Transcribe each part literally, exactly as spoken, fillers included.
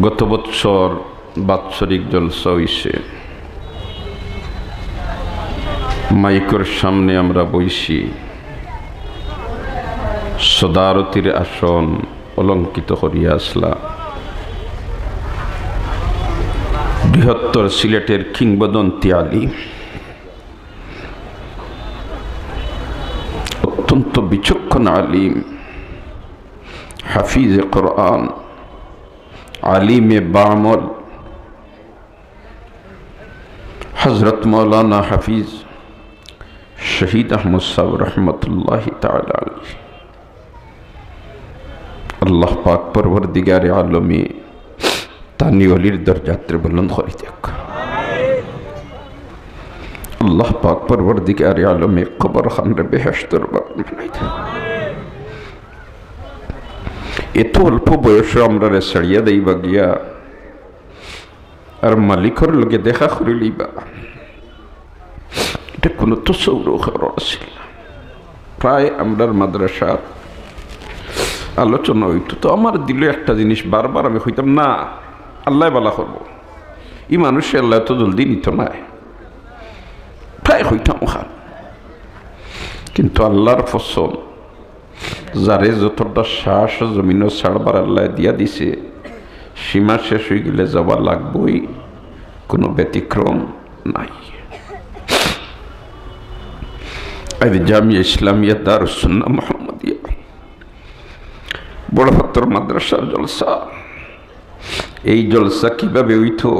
গত বৎসর বাৎসরিক জলসা অইছে। মাইকর সামনে আমরা বইছি, সদারতির আসন অলঙ্কৃত করিয়া আসলা বৃহত্তর সিলেটের কিংবদন্তি আলিম, অত্যন্ত বিচক্ষণ আলিম, হাফিজে কোরআন, আলিমে বামল, হযরত মাওলানা হাফিজ শহীদ আহমদ সাহেব রহমতুল্লাহি তাআলা আলাইহি। আল্লাহ পাক পরওয়ারদিগারে আলমে তানি অলির দরজাতরে বুলন্দ করি দেউক। আল্লাহ পাক পরওয়ারদিগারে আলমে কবর খানরে বেহেশতর বাগান বানাই দেউক। এত অল্প বয়সো আমরারে ছাড়িয়া দেইবা গিয়া, আর মালিকর লগে দেখা করিলিবা, ইটা কুনু তসৌর করার আছিল না। প্রায় আমরার মাদ্রাসাত আলোচনা অইতো, তো আমার দিলো একটা জিনিস বারবার আমি কইতাম, "না, আল্লায় বালা করবো, ই মানুষরে আল্লায় অত জলদি নিতো নায়।" প্রায় কইতাম অখান, কিন্তু আল্লার পছন্দ, যারে যতটা শ্বাস জমিনো ছাড়বার আল্লায় দিয়া দিছে, সীমা শেষ অইগেলে যাওয়া লাগবোই, কুনু ব্যতিক্রম নাই। আজ জামিয়া ইসলামিয়া দারুস সুন্নাহ মোহাম্মদিয়া বড় পাত্তর মাদ্রাসার জলসা। এই জলসা কিভাবে অইতো,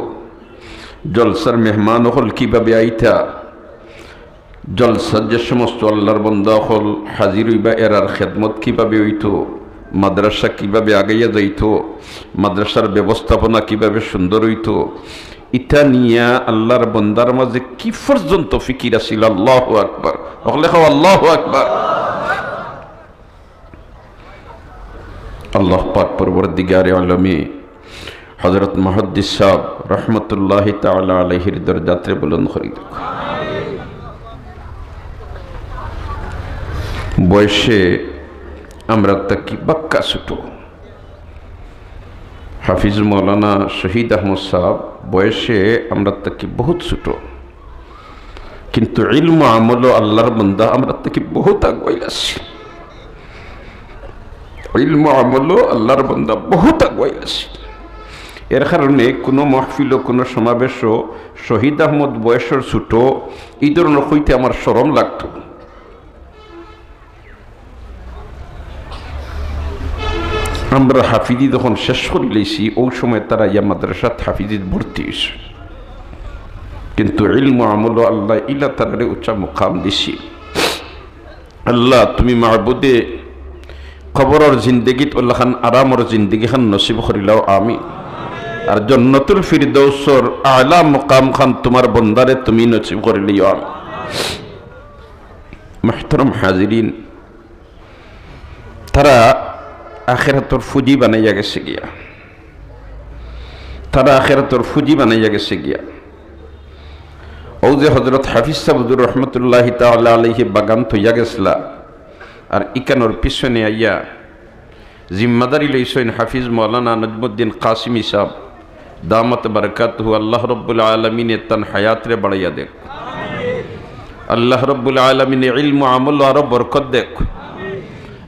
জলসার মেহমান অকল কিভাবে আইতা, জলসাত যে সমস্ত আল্লার বন্দা অকল হাজির অইবা, এরার খেদমত কিভাবে অইতো, মাদ্রাসা কিভাবে আগাইয়া যাইতো, মাদ্রাসার ব্যবস্থাপনা কিভাবে সুন্দর অইতো, ইতা নিয়া আল্লার বন্দার মাঝে কি পর্যন্ত ফিকির আছিল। আল্লাহু আকবার। অকলে কও, আল্লাহু আকবার। আল্লাহ পাক পরওয়ারদিগারে আলমে হযরত মুহাদ্দিস সাহেব রহমতুল্লাহি তাআলা আলাইহির দরজাতরে বুলন্দ করি দেউক। বয়সে আমরার থাকি বাক্কা ছোট। হাফিজ মাওলানা শহীদ আহমদ সাহেব বয়সে আমরার থাকি বহুত ছোট, কিন্তু ইলম আমলো আল্লার বন্দা আমরার থাকি বহুত আগুয়াইল আছিল। ইলম আমলো আল্লার বন্দা বহুত আগুয়াইল আছিল। এর কারণে কুনু মাহফিলো, কুনু সমাবেশো শহীদ আহমদ বয়সর ছোট, ই ধরনর কইতে আমার শরম লাগতো। আমরা হাফিজি যখন শেষ করিলাইছি, অউ সময় তারা ইয়া মাদ্রাসাত হাফিজিত ভর্তি অইছে, কিন্তু ইলম আমলো আল্লায় ইলা তারারে উচ্চা মুকাম দিছে। আল্লাহ, তুমি মাবুদে কবরর জিন্দেগিত অলাখান আরামর জিন্দেগি খান নসিব করিলাও, আমিন। আর জন্নতুল ফিরদৌসর আলা মুকাম খান তুমার বন্দারে তুমি নসিব করিলিও, আমিন। মুহতারাম হাজিরিন, তারা আখেরাতর ফুজি বানাইয়া গেছে গিয়া, তারা আখেরাতর ফুজি বানাইয়া গেছে গিয়া। অউ যে হযরত হাফিজ সাহেব হুজুর রহমতুল্লাহি তাআলা আলাইহি বাগান থইয়া গেছলা, আর ইকানোর পিছনে আইয়া জিম্মাদারি লইছইন হাফিজ মাওলানা নজমুদ্দিন কাসিমি সাহেব, দামাত বারাকাতুহু, আল্লাহ রব্বুল আলামিনে তান হায়াতরে বাড়াইয়া দেউক। আল্লাহ রব্বুল আলামিনে ইলম আমলো আরো বরকত দেউক।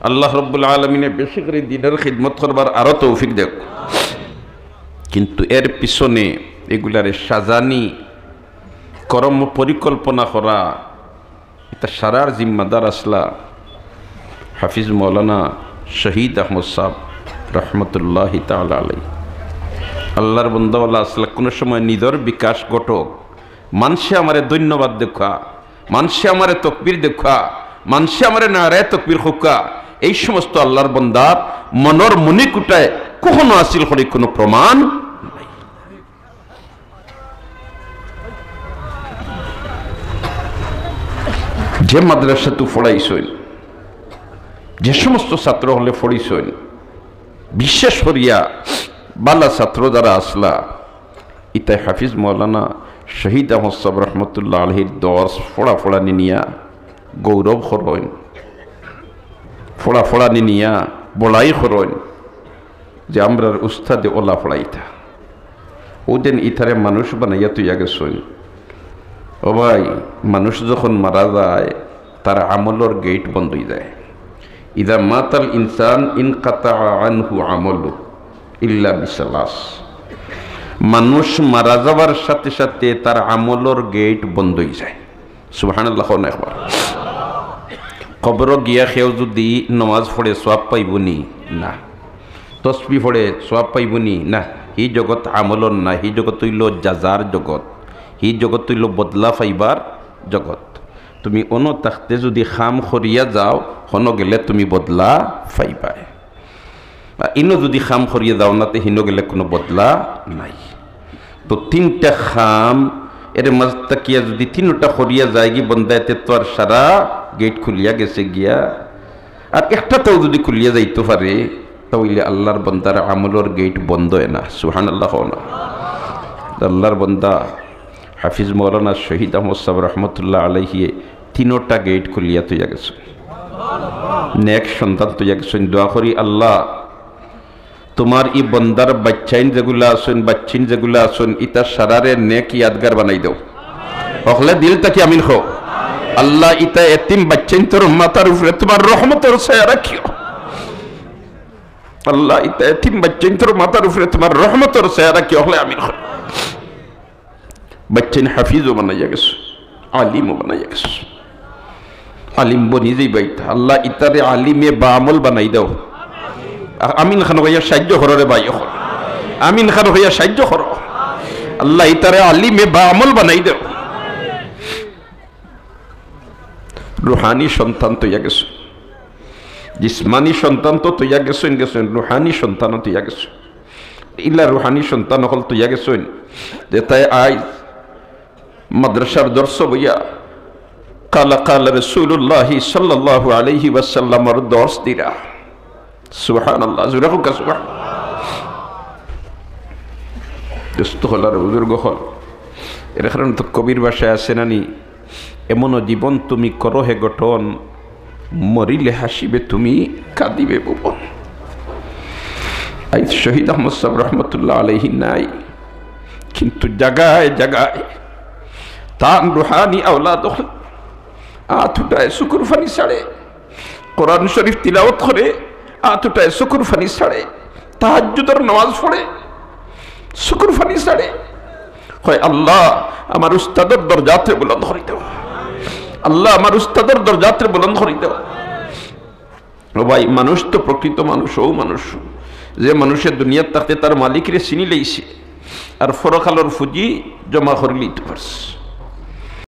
আল্লাহ রব্বুল আলামিনে বেশি করি দ্বীনর খিদমত করবার আরো তৌফিক দেউক। কিন্তু এর পিছনে এগুলারে সাজানি, কর্ম পরিকল্পনা করা, ইতা সারার জিম্মাদার আছলা হাফিজ মাওলানা শহীদ আহমদ সাহেব রহমতুল্লাহি তাআলা আলাইহি। আল্লার বন্দাওয়ালা আছলা, কুনু সময় নিজর বিকাশ ঘটউক, মানষে আমারে ধন্যবাদ দেউক্কা, মানষে আমারে তকবির দেউক্কা, মানষে আমারে নারায়ে তকবির কউক্কা, এই সমস্ত আল্লার বন্দার মনর মনিকুটায় কখনো আছিল করি কুনু প্রমাণ নাই। যে মাদ্রাসাত পড়াইছইন, যে সমস্ত ছাত্র অকলে পড়িছইন, বিশেষ করিয়া বালা ছাত্র যারা আছলা, ইতায় হাফিজ মাওলানা শহীদ আহমদ সাহেব রহমতুল্লাহ আলাইহির দর্স পড়া পড়ানি নিয়া গৌরব করইন, পড়া পড়ানি নিয়া বড়াই করইন যে আমরার উস্তাদে অলা পড়াইতা। অউ দিন ইতারে মানুষ বানাইয়া থইয়া গেছইন। ও ভাই, মানুষ যখন মারা যায়, তার আমলর গেইট বন্ধ অই যায়। ইযা মাতাল ইনসান ইনকাতা আনহু আমালু ইল্লা বিসালাস। মানুষ মারা যাওয়ার সাথে সাথে তার আমলর গেইট বন্ধ অই যায়। সুবহানাল্লাহ কও না একবার। কবরো গিয়া কেউ যুদি নমাজ পড়ে, সওয়াব পাইবো নি? না। তসবি পড়ে, সওয়াব পাইবো নি? না। হি জগৎ আমলর না, হি জগৎ অইলো জাযার জগৎ, হি জগৎ অইলো বদলা পাইবার জগৎ। তুমি অনো থাকতে যুদি কাম করিয়া যাও, হনো গেলে তুমি বদলা পাইবায়। আর ইনো যুদি কাম করিয়া যাও না, তে হিনো গেলে কুনু বদলা নাই। তো তিনটা কাম এর মাঝ থাকিয়া যুদি তিনোটা করিয়া যায়গি বন্দা, এতে তো আর সারা গেইট খুলিয়া গেছে গিয়া। আর একটাতেও যুদি খুলিয়া যাইতো পারে, তা অইলে আল্লার বন্দার আমলর গেইট বন্ধ অয় না। সুবহানাল্লাহ কও না। আল্লার বন্দা হাফিজ মাওলানা শহীদ আহমদ সাব রহমতুল্লাহ আলাইহি তিনোটা গেইট খুলিয়া থইয়া গেছইন। নেক সন্তান থইয়া গেছইন। দোয়া করি, আল্লাহ, তুমার ই বন্দার বাইচ্চাইন যেগুলা আছইন, বাইচ্চিন যেগুলা আছইন, ইতা সারারে নেক ইয়াদগার বানাই দেও। হকলে দিল থাকি আমিন কও। আল্লাহ, ইতা এতিম বাইচ্চাইন্তর মাথার উপরে তুমার রহমতর ছায়া রাখিও। আল্লাহ, ইতা এতিম বাইচ্চাইন্তর মাথার উপরে তুমার রহমতর ছায়া রাখিও। হকলে আমিন কও। বাইচ্চাইন হাফিজও বানাইয়া গেছো, আলিমও বানাইয়া গেছো। আলিম বনি যাইবা ইতা। আল্লাহ, ইতারে আলিমে বাআমল বানাই দেও। আ-, আমিন খান কইয়া সাহায্য করো রে ভাই, অখন। আমিন খান কইয়া সাহায্য করো। আল্লাহ, ইতারে আলিমে বাআমল বানাই দেও। রুহানি সন্তান থইয়া গেছো, জিসমানি সন্তান তো থইয়া গেছইন, গেছইন, রুহানি সন্তানও থইয়া গেছো। ইলা রুহানি সন্তান অকল থইয়া গেছইন, যেতায় আইজ মাদ্রাসার দর্শ বইয়া কালা কালা রাসূলুল্লাহি সাল্লাল্লাহু আলাইহি ওয়াসাল্লামর দর্শ দিরা। সুবহানাল্লাহ, জোরে কউক্কা সুবহান। দোস্ত অকল আর বুজুর্গ অকল, এর কারণে তো কবির ভাষায় আছে না নি, এমনও জীবন তুমি করো হে গঠন, মরিলে হাসিবে তুমি, কাঁদিবে ভুবন। আইজ শহীদ আহমদ সাব রহমতুল্লাহ আলাইহি নাই, কিন্তু জাগায় জাগায় তান রুহানি আওলাদ অকল আত উঠায় চকুর পানি ছাড়ে, কোরআন শরীফ তিলাওয়াত করে, আত উঠায় চকুর পানি ছাড়ে, তাহাজ্জুদর নামাজ পড়ে, চকুর পানি ছাড়ে। কয়, "আল্লাহ, আমার উস্তাদর দরজাতরে বুলন্দ করি দেও। আল্লাহ, আমার উস্তাদর দরজাতরে বুলন্দ করি দেও।" ও ভাই, মানুষ তো প্রকৃত মানুষ, অউ মানুষ, যে মানুষে দুনিয়াত থাকতে তার মালিকরে চিনি লইছে, আর পরকালর পুঁজি জমা করি লইতো পারছে।